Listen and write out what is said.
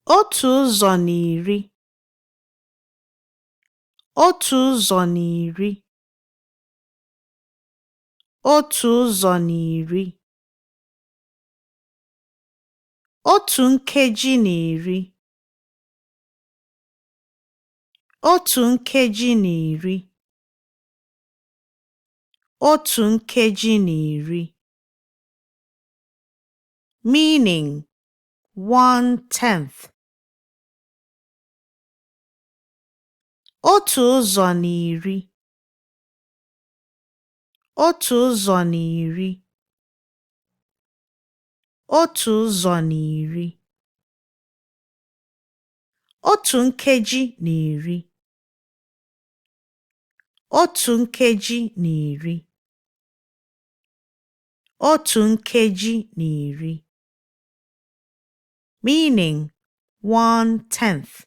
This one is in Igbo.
Otu ụzọ n'iri. 1 ụzọ n'iri. 1 ụzọ n'iri. 1 nkeji n'iri. 1 nkeji n'iri. 1 nkeji n'iri. Meaning 1/10. 1 ụzọ n'iri. 1 ụzọ n'iri. 1 ụzọ n'iri. 1 nkeji n'iri. 1 nkeji n'iri. 1 nkeji n'iri. Meaning 1/10.